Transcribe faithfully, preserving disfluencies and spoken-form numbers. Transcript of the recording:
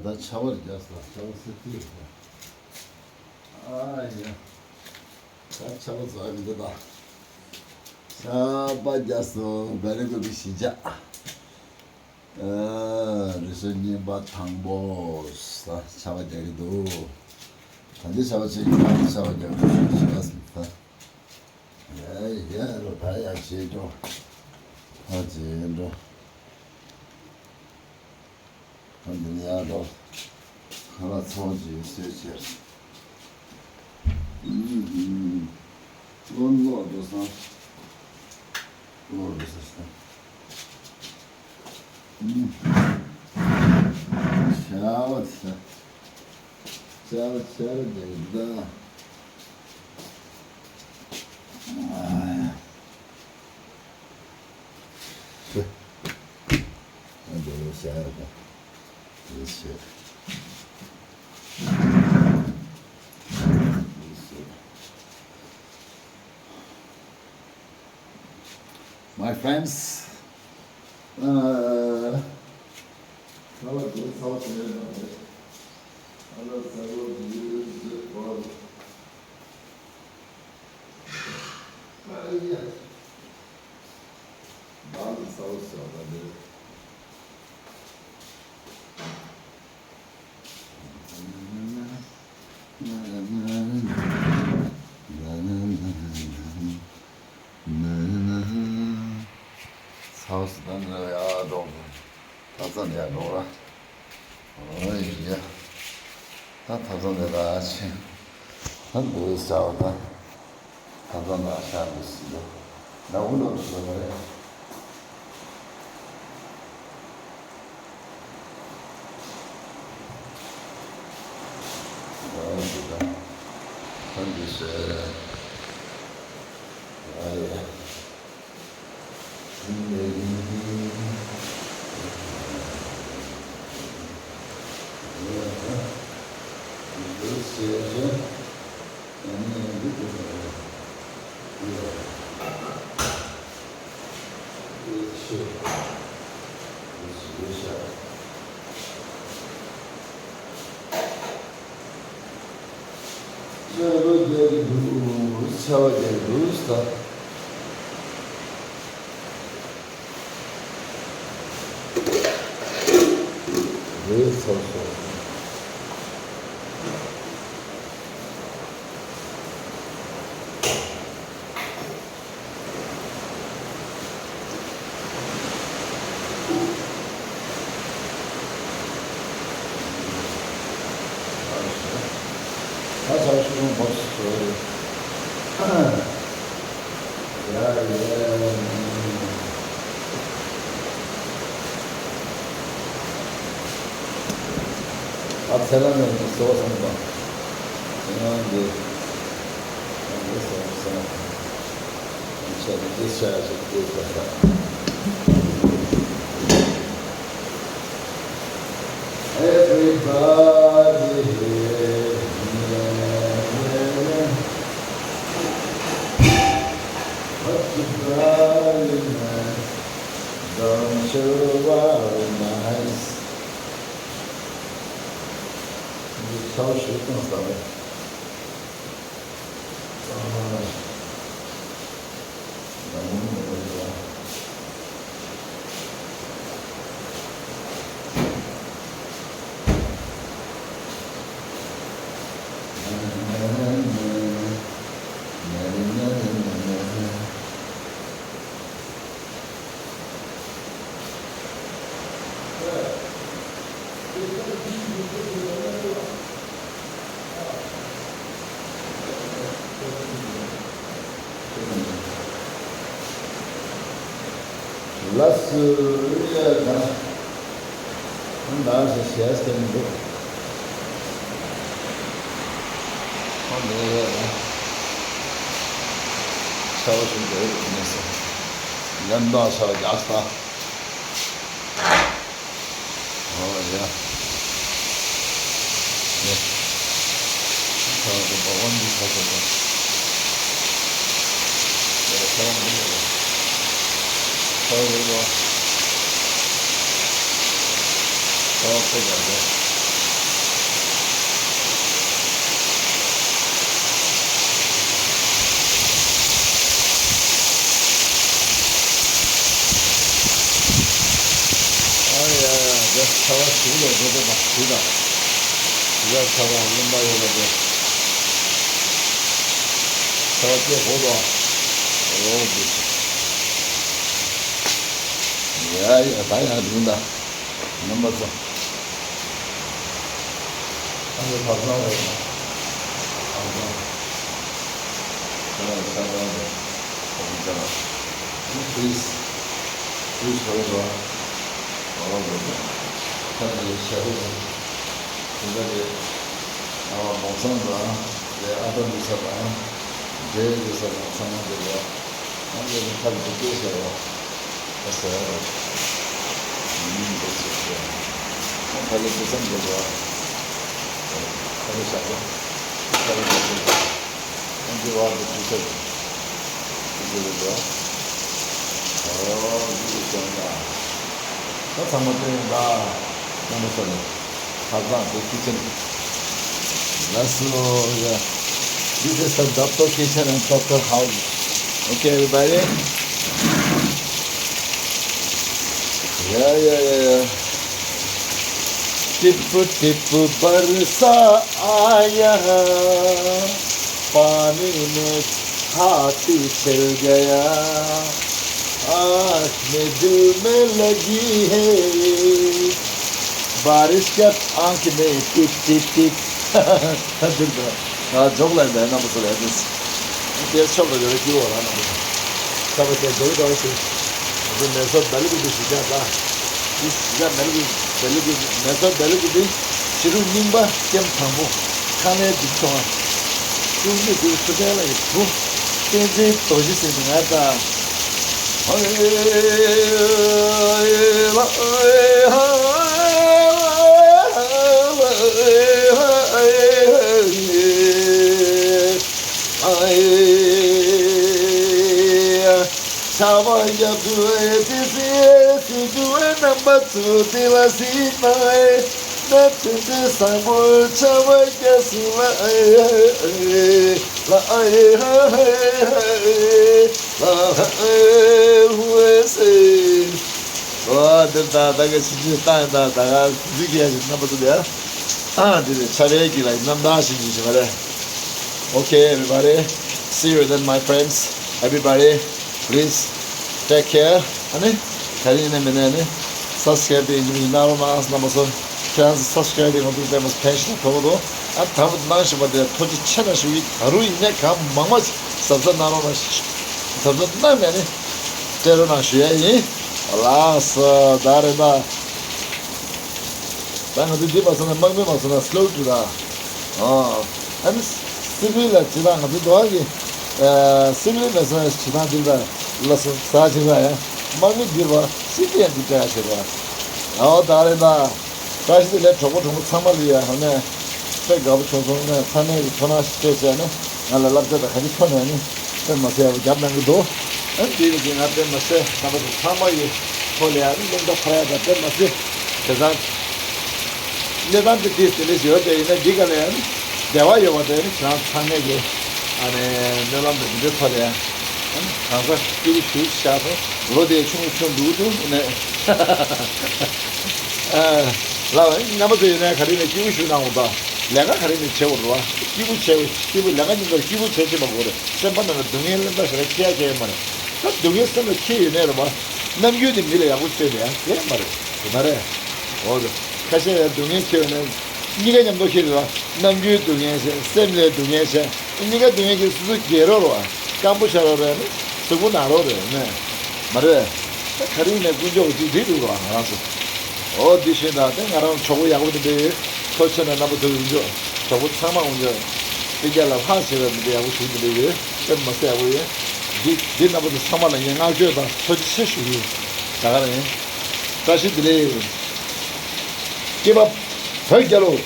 ད་ཆར་པ་རྒྱག་སོང་། ཆར་པ་སེ་སེ་རེད། ཨ་ཡ། ད་ཆར་པ་ཟ་གི་འདུག་ད། ཆར་པ་རྒྱག་སོང་། བེ་རི་གུཌ། གཞིས་ཆགས། ཨ། རེས་གཟའ་ཉི་མ་དང་པོ་ས་ཆར་པ་རྒྱག་གི་འདུག་ད་འདི་ཆར་པ་ཆེ་གི། ད་འདི་ཆར་པ་རྒྱག་གི་འདུག་ཞེས་བྱས་ཟིན་ད། ཡ་ཡ་རོ། ད་ཡ་བྱེད་འགྲོ། ད་བྱེད་འགྲོ། ད་འདི་ནས་ཡར་འགྲོ། ཁ་ལག་ཚང་བ་ཅིག་གསོལ་ཕྱིར། ཨུམ་ཨུམ། བློ་བློ་འགྲོ་སོང་། བློ་འགྲོ་སོང་། ཨུམ། ཤ་བ་ཤ། ཤ་བ་ཤ་བ་རྒྱག་གི་འདུག་ད། ཨ་ཡ། My friends, uh, ཚ་བོ་ཟེར་ད་འདི་ལ་ཡར་འགྲོ། ད་ཚ་ནས་ཡར་འགྲོ་ར། ཨོ་ཡ། ད་ཐབ་ཚང་འདི་ལ་ཕྱིན། ད་འདི་ཟ་བ་ད། ཐབ་ཚང་ལ་ཤར་འདི་ཟིན་འགྲོ། ན་འུ་འགྲོ་འདི་ཟ་བ་རེད། ཨོ་ཡ། ད་འདི་ཟ་བ་རེད། ཨ་ཡ། ཆར་པ་རྒྱག་གི་འདུག་ཆར་པ་རྒྱག་གི་འདུག་ཟེར། རེད་ཚར་སོང་། ད་ཆར་པ་ཤུགས་ཆུང་བབས་སོང་། ཡ་ཡ། ཨ་ཚེ་རིང་ནས་ཀྱི་གསོལ་བ་གསུངས་པ། ཚེ་རིང་གི་ཨ་ནི་གསོལ་བ་གསུངས་པ། ཡིག་ཆ་འདི་འདྲ་བྱ་ཞིག་སྐྱེས་པ་དང་། Everybody here, what you very nice, don't you very nice. འདི་ཚ་བོ་ཞིག་གཏོང་ས་རེད། ལགས་སོ། ཡ་ད། ད་ཞེས་ཞེས་ཟེར་མི་འདུག་ཁོ་འདི་ཡོད་ན། ཆར་པ་ཞིག་འདུག་ནས་སོ། ཉམས་དང་ཆར་པ་རྒྱག་ས། ཨོ་ཡ། ཡ། ཁྱོད་ཚོ་འདི་ཁ་ཤས་དང་། ཡ་ཁྱོད་རང་འདི་ཡོད་ལ། ཁྱོད་རེད་ལོ། ཁྱོད་ཚོ་ཡ་ལོ། དེ་ལས་རེ་རེ་དང་དེ་དང་། ཡ་ཚ་བ་རློན་པ་ཡོད་པ་དེ། ཚ་བ་སྐྱེ་དགོས་དོ། འོ་དེ། ཡ་ཡ་ད་ཡང་དེ་མིན་ད། རྣམ་པ་ཚོ། ཨ་ནི་བག་ཚང་རེད། བག་ཚང་། ཁྱེད་རང་ཚང་རང་རེད། ཁོང་ཚང་། ཨ་ནི་ཕྲིས། ཕྲིས་ཁོ་རེད་རོ། ཨོ་རེད་རེད། ཁ་ནས་ཞྭ་ཕྲུག་དང་། དེ་འདྲ་རེད། ཨ་མ་མོ་ཚང་དང་། རེད་ཨ་ཕ་འདུག་ས་དང་། འདྲེ་འདུག་ས་དང་ཚང་མ་རེད་རོ། ཨ་ནི་ཁ་ནས་དེ་སྐད་བཤད་རོ། ཨ་ཟེར་རོ། མི་མིན་འདུག་ཟེར་རོ། ཨ་ཕ་ལེ་འདུག་ས་འདུག་རོ། ཁ་ནས་བཤད་རོ། ཁ་ནས་བཤད་རོ། ཨ་འདི་བ་འདི་འདུག་ས་འདུག་ཟེར་རོ། ཨོ་འདི་འདུག་ས་འདུག་ད་ཚང་མ་བསྟན་ཡོད་ད། རྣམ་པ་ཚོ་ལ། ཁ་སང་དེ་kitchen། That's all, yeah. This is the doctor kitchen and doctor house. Okay, everybody? Yeah, yeah, yeah, yeah. Tip tip बरसा आया, पानी में हाथी चल गया। आँख में दिल में लगी है। बारिश का आँख में tip tip tip. ད་འདིར་ད་ང་ཇོག་ལ་ཡིན་པས་རྣམ་པ་ཚོ་ལ་ཡ་དེ། དེ་ཆོག་ལ་ཡོད་རེད་ཀྱི་འོ་ར་རྣམ་པ་ཚོ། ད་བ་དེ་འདོགས་འདོགས་ཤིག་ང་ཚོ་མེ་སོར་བེ་ལི་ཀུ་དེ་ཞིག་ཀྱང་ད། དེ་ཞིག་ཀྱང་བེ་ལི་ཀུ་བེ་ལི་ཀུ་མེ་སོར་བེ་ལི་ཀུ་དེ་ཕྱི་རུ་རྙིང་པ་སྐྱེམས་དང་པོ་ཁ་ནས་འདུག་སོང་ཨ། ཀུན་གྱི་དུས་སུ་དེ་ལ་ཡི་བུ། བསྟན་འཛིན་རྡོ་རྗེ་ཟེར་ནས་ང་ད། ཆར་པ་བརྒྱབ་དུས་ཨེ་ཙི་ཙི་ཨེ་ཙི་དུས་ཨེ་རྣམ་པ་ཚོ་དེ་ལ་སྲིད་ན་ཨེ། ན་དེ་དེ་བཟང་པོ་ཆར་པ་བརྒྱབ་སྲིད་ལ་ཨེ་ཨེ་ལ་ཨེ་ཧ་ཧེ་ཧ་ཨེ་ལ་ཧ་ཨེ་ཧུ་ཨེ་སེ། ཨོ་དེ་ད་ད་ག་ཕྱི་ཕྱི་བཏང་ད་ད་ག་འཛི་གི་ཡ་གི་རྣམ་པ་ཚོ་དེ་ཨ་དེ་དེ་ཆར་པའི་གི་ལ་རྣམ་ཐར་ཞིག་ཞིག་ཞིག་མ་རེད། Okay, everybody. See you then, my friends. Everybody, please take care. ཨ་ནི། ག་རེ་ཡིན་ནའི་མིན་ནའི་ཨ་ནི། subscribe དེ་ཡིན་གཅིག་མིན་གཅིག་གནང་རོགས་གནང་རྣམ་པ་ཚོ། ཁྱེད་རང་ཚོ་subscribe དེ་ང་ཚོ་དཔེ་མ་ཕན་ཞིག་དང་ཐོགས་འདུག་ཨ་དམ་པོ་གནང་བཞིན་པ་དེ་ཐུགས་རྗེ་ཆེ་གནང་ཞུ་ཡིན། ག་རུ་ཡིན་ནའི་གང་མང་མང་ཞིག་གཟབ་གཟབ་གནང་རོགས་གནང་ཞིག་གཟབ་གཟབ་གནང་ནས་ཨ་ནི། སྤྲད་རོགས་གནང་ཞུ་ཡ་ཡིན། ལགས་སོ་ད་རེད་ད། ད་ང་ཚོ་འདི་མ་སོང་ན་དམག་མི་མ་སོང་ན་སློབ་ཕྲུག་ར། ཨ་ནི་སི་པི་ལ་ཇི་ལྟར་ང་ཚོ་འགྲོ་བ་གི་སི་པི་མ་སོང་ན་ཇི་ལྟར་འདི་ལ་ལ་སོ་ཟ་ཇི་ལྟར་ཡ། དམག་མི་འདི་བ་སི་པི་ཡ་འདི་འདྲ་ཡ་ཆེ་བ། ཨོ་ད་རེད་ད། བཀྲ་ཤིས་བདེ་ལེགས་གྲོགས་པོ་གྲོགས་མོ་ཚང་མ་ལ་ཡ་ཧ་ནས། དཔེ་དགའ་པོ་བྱུང་སོང་ནས་ཚང་མས་ཀྱི་ཐོ་སྣང་ཞིག་སྤྲད་བྱས་ནས་ང་ལ་བསླབ་བྱ་དང་ག་ཅི་ཐོ་ནས་ནི་དཔེ་མ་སྲིད་ཡག་པོ་རྒྱབ་གནང་གི་འདུག་ཨ་འདི་རིགས་ཀྱི་ང་དཔེ་མ་སྲིད་རྣམ་པ་ཚོ་ཚང་མ་ཡི་ཐོག་ལ་ཡང་རླུང་རྟ་འཕར་ཡག་དང་དཔེ་མ་སྲིད་དེ་ཚང་གནས་སྟངས་དེ་དེ་དེ་ལས་ཡོད་དེ་ཡིན་ན་འདི་ག་ལ་ཡང་བདེ་བ་ཡོད་པ་དེ་ནི་ཁྱེད་རང་ཚང་མས་ཀྱི་ཨ་ནི་སྨོན་ལམ་དང་འདི་འདྲའི་ཐོག་ལ་ཡང་གང་ཟག་སྐྱིད་པོ་ཞུ་བྱ་སོང་ལོ་དེ་ཆུང་ཆུང་འདུག་འདུག་ནས། ལགས་རྣམ་པ་ཚོ་ཡིན་ན་ག་རེ་ནས་སྐྱིད་པོ་ཞུ་གནང་འོང་དང་ལས་ཀ་ག་རེ་ནས་བྱེད་འོང་རོགས་སྐྱིད་པོ་བྱེད་སྐྱིད་པོ་ལས་ཀ་ཉིན་དཀར་སྐྱིད་པོ་བྱེད་བྱེད་པ་དགོས་རེད། སེམས་པ་ནང་ལ་སྡུག་བསྔལ་གླེན་པ་ཞེ་དྲག་ཁྱེར་ཡ་ཁྱེར་ཡ་མ་རེད། ད་སྡུག་བསྔལ་སེམས་ལ་ཁྱེར་ཡོད་ནའི་རེད་པ། ནམ་རྒྱུན་དེ་མི་ལ་ཡག་པོ་བྱེད་ནས་ཡང་དེ་མ་རེད། དེ་མ་རེད། འོ་རེད། ཁ་ཤས་ཡང་སྡུག་བསྔལ་ཁྱེར་ཡོད་ནའི་གཉིས་ཀ་མཉམ་དུ་ཁྱེར་ཡོད་པ། ནམ་རྒྱུན་སྡུག་བསྔལ་བྱེད་སེམས་ལ་སྡུག་བསྔལ་བྱེད་གཉིས་ཀ་སྡུག་བསྔལ་གྱིས་སོ་སོ་སྒྱེལ་རོགས་རེད་པ། སྐམ་པོ་ཆགས་རོགས་རེད་ནི། གཟུགས་པོ་ན་རོགས་རེད་ནི། མ་རེད། ད་ག་རེ་ཡིན་ནའི་དཀོན་མཆོག་གི་ཅིག་འགྲིག་འདུག་ར་ང་རང་ཚོ། འོ་འདི་བཞིན་དང་དེ་ང་རང་གྲོགས་པོ་ཡག་པོ་དེ་འདྲ་ཡོད། ཐུགས་རྗེ་ཆེ་ན་རྣམ་པ་ཚོ་དཀོན་མཆོག་གྲོགས་པོ་ཚང་མ་དཀོན་མཆོག་སྤུན་ཀྱག་ལ་ལྷག་བྱེད་པ་འདི་འདྲ་ཡག་པོ་བྱུང་འདི་འདྲ་ཡོད། དཔེ་མ་སྲིད་ཡག་པོ་ཡོད། འདི་འདི་རྣམ་པ་ཚོ་ཚང་མ་ལ་ངས་བསྔགས་བརྗོད་དང་ཐུགས་རྗེ་ཆེ་ཞུ་གི་ཡོད། ད་ག་རང་ཡིན། བཀྲ་ཤིས་བདེ་ལེགས། སྐྱེས་པ་བོད་རྒྱལ་ལོ།